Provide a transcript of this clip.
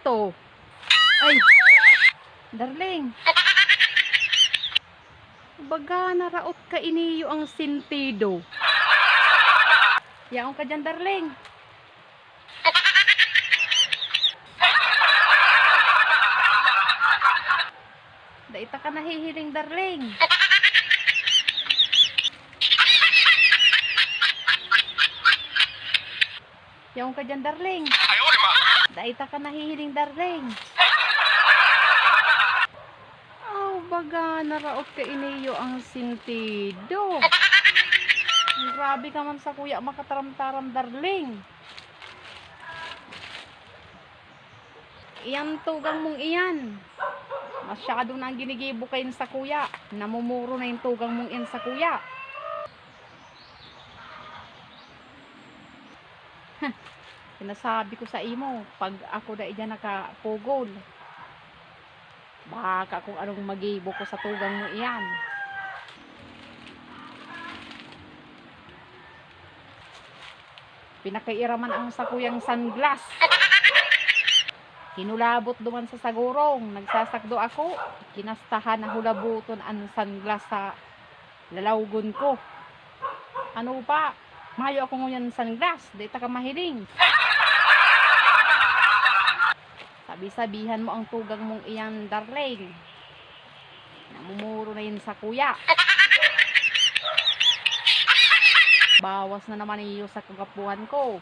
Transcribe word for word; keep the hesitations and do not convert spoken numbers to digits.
to. Ay, darling. Baga naraot ka iniyo ang sentido. Yaon ka diyan, darling. Dai ta ka nahihiling, darling. Yaon ka diyan, darling. Dai ta ka nahihiling, darling. Aw, baga naraot ka iniyo ang sentido. Grabe ka man sakuya makataram-taram, darling. Iyan tugang mong iyan. Masyado na ang ginigibo kayan sakuya. Namumuro na yung tugang mong iyan sakuya. Sinasabi ko sa imo, pag ako dai diyan nakapugol, baka kung anong magibo ko sa tugang mo iyan. Pinakiiraman ang sakuyang sunglass. Hinulabot duman sa sagurong, nagsasakdo ako, kinastahan na hulaboton ang sunglass sa lalawgon ko. Ano pa? Mayo ako ngunyan sunglass, di ta ka mahiling. Sabi-sabihan mo ang tugang mong iyan, darling. Namumuro na yun sa kuya. Bawas na naman iyo sa kagwapuhan ko.